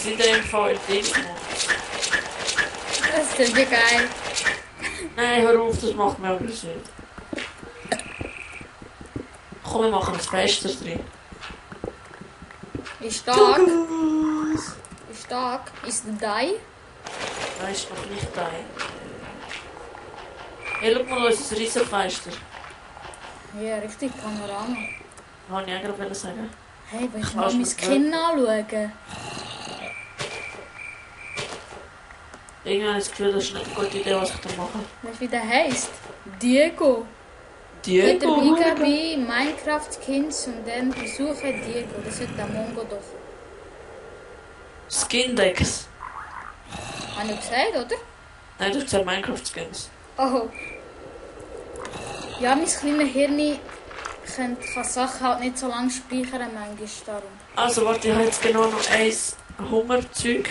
es in dem Fall Ding gemacht. Das ist ja geil. Nein, hör auf, das macht mir aggressiv. Komm, wir machen ein Fester drin. Ist stark. Ist stark. Ist der Die? Nein, ist noch nicht da. Hey, schau mal, unser Riesenfenster. Ja, richtig Panorama. Wollte ich auch gerade sagen. Hey, willst du mal mein Kind anschauen? Irgendwie habe ich das Gefühl, das ist nicht eine gute Idee, was ich da mache. Weißt du, wie der heisst? Diego. Diego? Bitte eingeben bei Minecraft Skins und dann besuche Diego. Das wird der Mongo doch. Skindex. Habe ich gesagt, oder? Nein, du hast gesagt Minecraft Skins. Oh. Ja, mein kleines Hirn kann Sachen halt nicht so lange speichern, manchmal darum. Also, warte, ich habe jetzt genau noch ein Hungerzeug.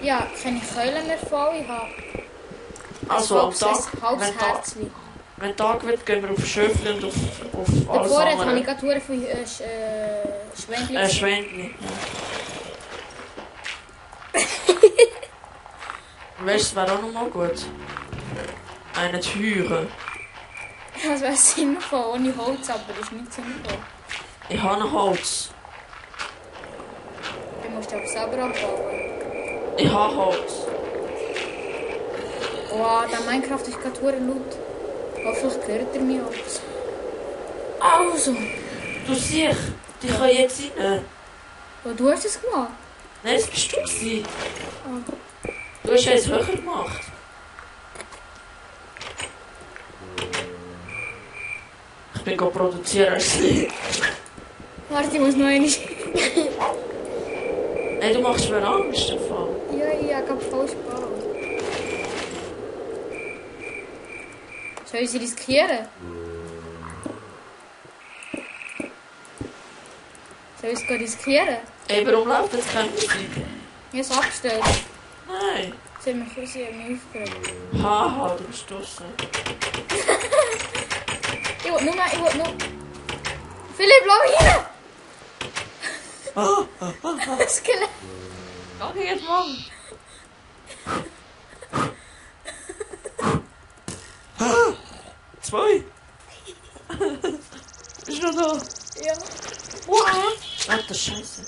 Ja, keine Keulen mehr voll. Ich habe Also, am Tag, ein halbes Herzchen. wenn Tag wird, gehen wir auf Schöfli und auf alles Davor andere. habe ich gerade Touren von Schwändchen. Schwändli. Weißt du, wäre auch noch mal gut. Eine Türe. Das wäre sinnvoll, ohne Holz, aber das ist nicht sinnvoll. Ich habe noch Holz. Du musst aber selber abbauen. Ich habe Holz. Wow, der Minecraft ist gerade verdammt laut. Hoffentlich hört er mich auch. Also. Du siehst, die kann jetzt rein. Oh, du hast es gemacht? Nein, das bist du gewesen. Oh. Du hast es höher gemacht. Ich bin produzieren. Warte, ich muss noch einmal. Nein, du machst mir Angst im Fall. Ja, ich habe voll Spaß. Soll ich sie riskieren? Soll ich es riskieren? Ey, warum läuft jetzt keine Musik? Ich habe es abgestellt. Nein. Sie haben mich aufgeregt. Haha, du bist draussen. Ich will nur. Philipp, lass mich rein! Skelett! Geh jetzt morgen. Zwei? Bist du noch da? Ja. Ach, das Scheiße.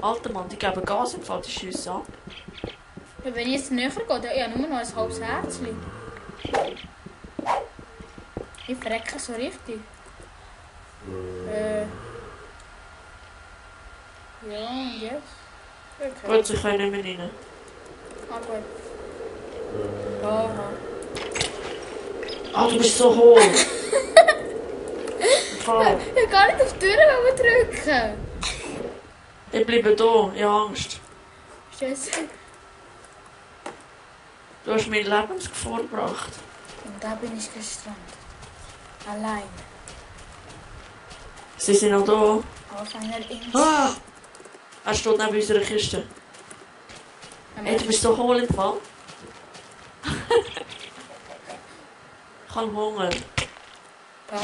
Alter Mann, die geben Gas und fällt die Schüsse ab. Ja, wenn ich jetzt näher gehe, dann habe ich nur noch ein halbes Herzchen. Ich verrecke so richtig. Ja, und jetzt? Okay. Gut, ich kann nicht mehr rein. Ah, gut. Aha. Ah, du bist so hoch. Fall. Ich kann gar nicht auf die Tür drücken. Ich bleibe da, ich habe Angst. Scheiße. Du hast mir Lebensgefahr gebracht. Und da bin ich gestrandet. Allein. Sie sind noch da. Auf einer Insel. Ah! Er steht neben unserer Kiste. Hey, du bist so hohl im Fall. Ich habe Hunger. Ja.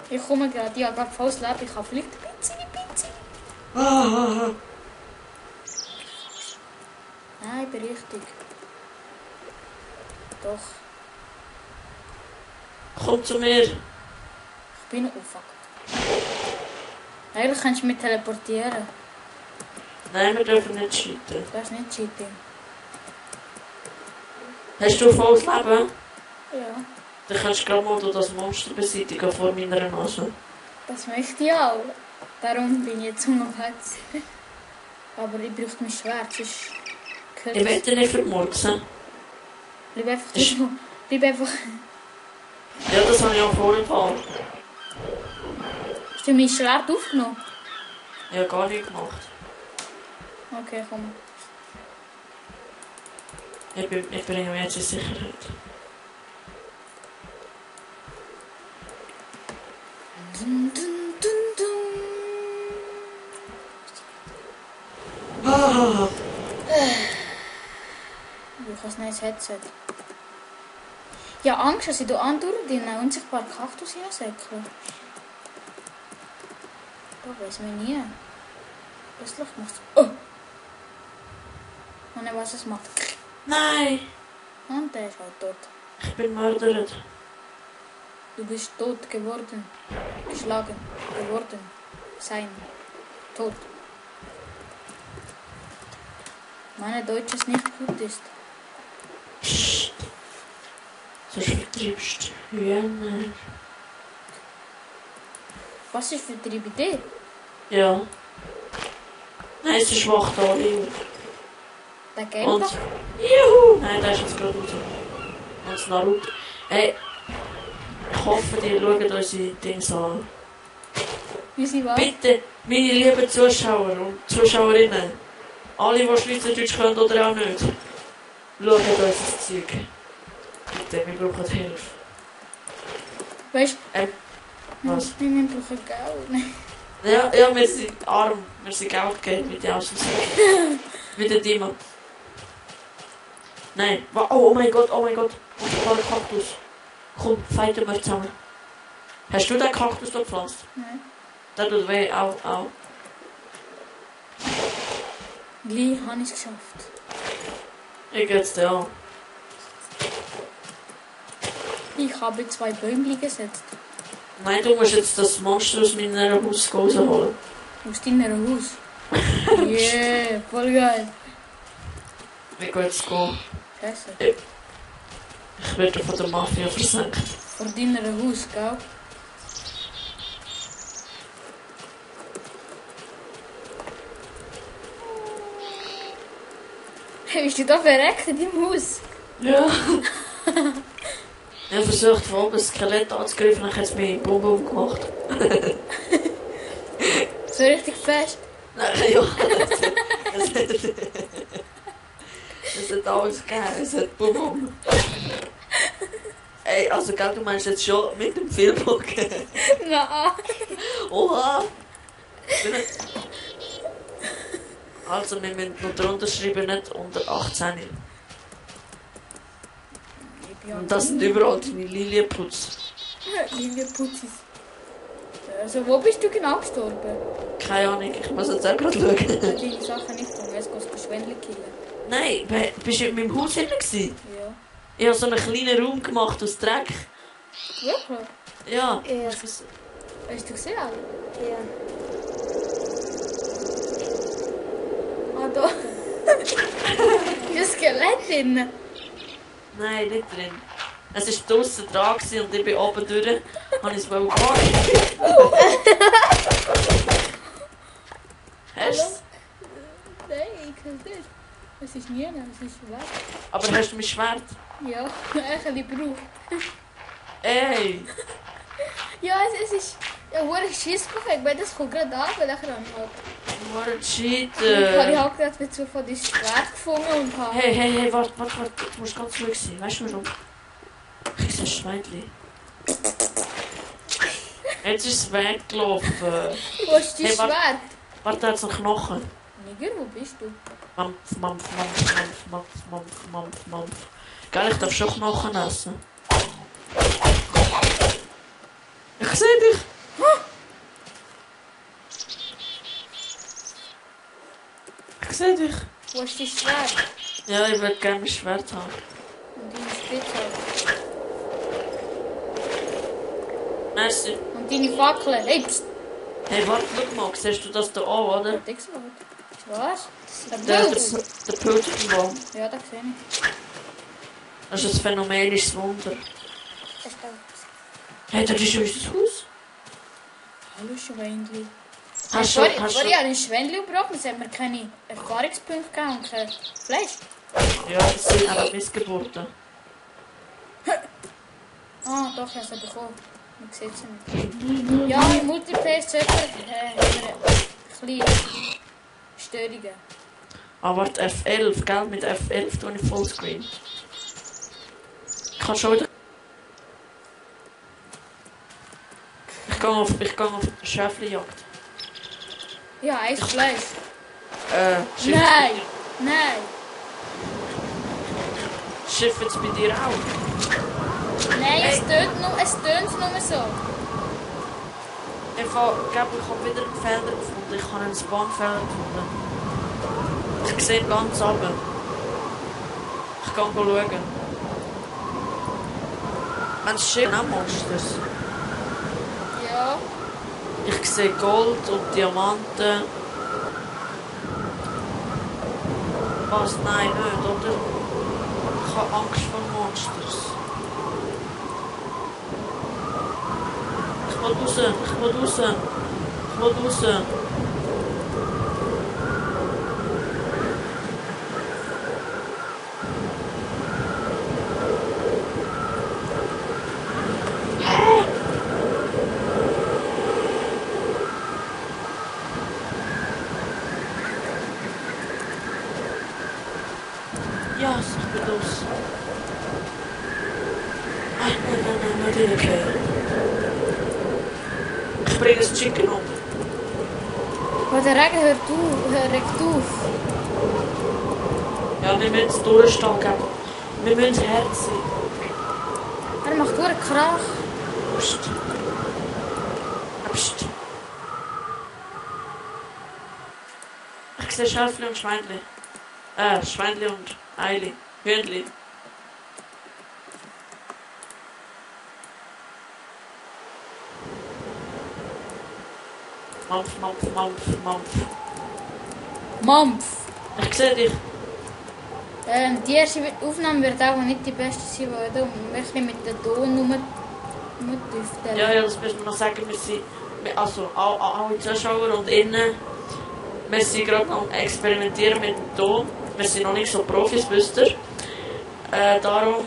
Ich komme gerade, ich habe gerade volles Leben, ich kann vielleicht ein bisschen. Ah. Nein, ich bin richtig. Doch, Komm zu mir. ich bin aufgewacht. Eigentlich kannst du mich teleportieren. Nein, wir dürfen nicht cheaten. Das ist nicht Cheating. Hast du volles Leben? Ja, Dann kannst du gerade mal das Monster beseitigen vor meiner Nase. das möchte ich auch. Darum bin ich jetzt unterwegs. Aber ich brauche mein Schwert, sonst Ich will dich nicht vermurksen. Bleib einfach drin. Bleib einfach... Ja, das habe ich auch vorhin Fall. Hast du mein Schwert aufgenommen? Ich habe gar nicht gemacht. Okay, komm. Ich bringe mich jetzt in Sicherheit. Dun, dun, dun, dun. Ah. Ich habe ein neues Headset. Ja, Angst, dass ich hier andauernd in einen unsichtbaren Kaktus hineinsäckle. weiß man nie. Das Licht macht so. Oh! Und dann was es macht. Nein! Und der ist halt tot. Ich bin mördert. Du bist tot geworden. Geschlagen. Geworden. Sein. Tot. Meine Deutsch ist nicht gut ist. Psst. So vertreibst du Hühner. Was ist für die Idee? Ja. Nein, es ist schwach da, Oliver. Der geht Und... doch. Juhu! Nein, der ist jetzt gerade raus. Und das Naruto. Hey, ich hoffe, die schauen unsere Dings an. Wie sie war. Bitte, meine lieben Zuschauer und Zuschauerinnen, alle, die Schweizerdeutsch können oder auch nicht, schaut unser Zeug. Bitte, wir brauchen Hilfe. Weißt Was? wir brauchen Geld. Ja, wir sind arm, wir sind Geldgeber, wie die aussehen. Wie der Dima. Nein, oh mein Gott, unser Kaktus. Komm, fighten wir zusammen. Hast du den Kaktus da gepflanzt? Nein. Der tut weh, au. Gleich habe ich es geschafft. Ich gehe jetzt an. Ich habe 2 Bäume gesetzt. Nein, du musst jetzt das Monster aus meiner Haus rausholen. Aus deinem Haus. Yeah, voll geil. Wie geht's gehen? Scheiße. Ich werde von der Mafia versenkt. Vor deinem Haus, gell? Bist du da verreckt in deinem Haus? Ja. Ich habe versucht, von oben das Skelett anzugreifen, dann hat es mir Bum gemacht. So richtig fest. Nein, ja. Es hat alles gegeben, es hat Bum. Ey, also gell, du meinst jetzt schon mit dem Filmbock? Nein. Oha! Also, wir müssen noch drunter schreiben, nicht unter 18. Und das sind überall deine Lilienputz. Lilienputzis. Also, wo bist du genau gestorben? Keine Ahnung, ich muss jetzt auch gerade schauen. Deine Sachen nicht von jetzt gehst du Schwänzle killen. Nein, bist du in meinem Haus hinten gewesen? Ja. Ich habe so einen kleinen Raum gemacht aus Dreck. Wirklich? Ja. Ja. Hast du gesehen? Ja. Ah, da. Ist ein Skelett drin? Nein, nicht drin. Es war draussen dran und ich bin oben durch. Habe ich es wohl gemacht. Hast du es? Nein, ich kann es nicht. Es ist nie, es ist weg. Aber hast du mein Schwert? Ja, ein bisschen Brauch. Ey! Ja, es ist... Ja, wo ich Schiss gekriegt, weil das kommt gerade an, weil ich ran habe. What a Ich habe cheater! halt gerade mit Zufall das Schwert gefunden und habe... Hey, warte, du musst ganz ruhig sein. Weißt du warum? Ich sehe ein Schweindchen. Jetzt ist es weggelaufen. Wo ist dein Hey, Schwert? Warte, da hat es noch Knochen. Nigger, wo bist du? Mampf. Gell, ich darf schon Knochen essen. Ich sehe dich! Ich sehe dich! Wo ist dein Schwert? Ja, ich würde gerne mein Schwert haben. Und deine Spitze. Merci. Und deine Fackel. Hey, pst! Hey, warte, schau mal, siehst du das da auch, oder? Was? Der Pilzbaum. Ja, das sehe ich. Das ist ein phänomenisches Wunder. Hey, das ist unser Haus. Hallo Schweinli. Hast Sorry, du... ich habe ein Schweinli gebraucht, es hat mir keine Erfahrungspunkte gegeben und kein Fleisch. Ja, das sind aber Missgeburten. Ah, doch, ich habe es bekommen. Man sieht es nicht. Ja, im Multiplayer-Server haben wir kleine Störungen. Ah, warte, F11, gell? Mit F11 tue ich Fullscreen. Ich kann schon wieder... Ich gehe auf Schäfchenjagd. Ja, eins Fleisch. Schiff Nein! Nein! Schiff jetzt bei dir auch? Nein, es tönt nur so. Ich habe wieder einen Fehler gefunden. Ich habe einen Spawnfehler gefunden. Ich sehe ihn ganz runter. Ich kann schauen. Meinst du auch Monsters? Ja. Ich sehe Gold und Diamanten. Was? Nein, nicht, oder? Ich habe Angst vor Monsters. Ich will raus, ich will raus, ich will raus. Ja, ich bin los. Ach, nein, nicht okay. Ich bringe das Chicken um. Aber der Regen regt auf. Ja, wir müssen es durchstehen, gell? Wir müssen Herz sein. Er macht nur einen Krach. Psst. Psst. Ich sehe Schäfli und Schweinli. Schweinli und Eili. Hühnli. Mampf, Mampf, Mampf, Mampf. Mampf. Ich sehe dich. Die erste Aufnahme wird auch nicht die beste sein, weil du wirklich mit dem Ton rumtüfteln. Ja, das müssen wir noch sagen. Wir sind, also alle Zuschauer und Innen, wir sind gerade am Experimentieren mit dem Ton. Wir sind noch nicht so Profis, wisst ihr. Darum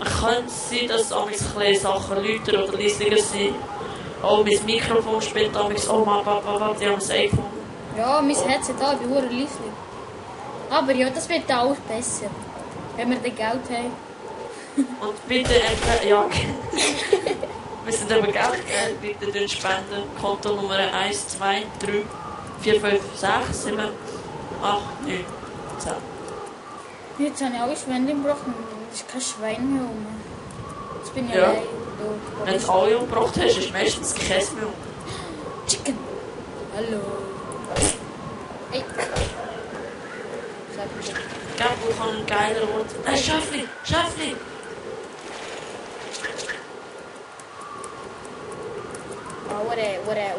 könnte es sein, dass manchmal Sachen lauter oder leisiger sind. Auch mein Mikrofon spielt damals, oh Papa, die haben ein iPhone. Ja, mein Headset da, ich bin sehr leise. Aber ja, das wird alles besser. Wenn wir das Geld haben. Und bitte, ja, wir sind eben Geld, bitte durch Spenden. Kontonummer 1, 2, 3, 4, 5, 6, 7, 8, 9, 10. Jetzt habe ich alle Schwände gebrochen. Es ist kein Schwein mehr rum. Jetzt bin ich Ja. allein. Wenn du es alle umgebracht hast, ist meistens kein Käse mehr. Chicken. Hallo. Hey. Sag mir. Gabo kann ein geiler Ort. Schäfli! Schäfli!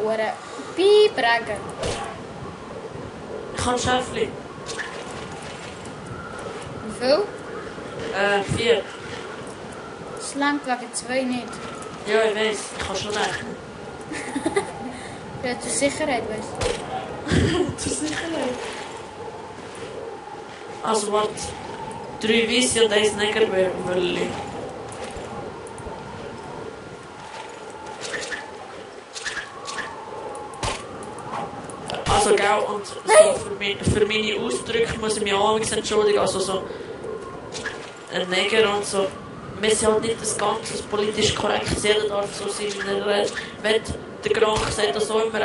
Ore. Piep, Regen. Ich kann Schäfli. Wie viel? 4. Es langt wegen 2 nicht. Ja, ich weiß. Ich kann schon rechnen. Ja, zur Sicherheit, weißt Zur Sicherheit. Also, warte. 3 Weisse und 1 Negerwölli. Also, gell, und so für meine Ausdrücke muss ich mich auch entschuldigen. Also, so ein Neger und so. Wir sind halt nicht das Ganze politisch korrekt. Jeder darf so sein, wie er will. Wenn der Gronk sagt das auch immer,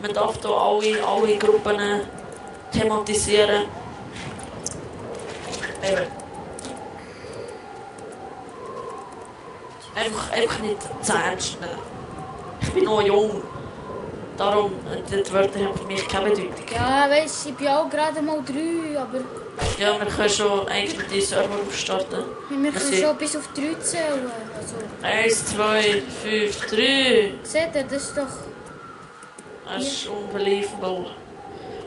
man darf hier alle Gruppen thematisieren. Eben. Einfach nicht zu ernst nehmen. Ich bin noch jung. Darum, die Wörter haben für mich keine Bedeutung. Ja, weißt du, ich bin auch gerade mal 3, aber Ja, wir können schon eigentlich die Server aufstarten. wir können schon bis auf 3 zählen. Also, 1, 2, 5, 3. seht ihr, das ist doch... Das ist unbelievable.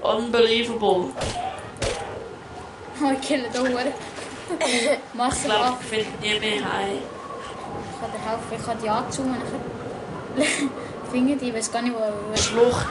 Unbelievable. Oh, ich kenne da Uhr. Ich Masse glaube, ab. ich finde nie mehr heim. Ich kann dir helfen, ich kann die anzoomen. Finger die, ich weiß gar nicht, wo... Schlucht.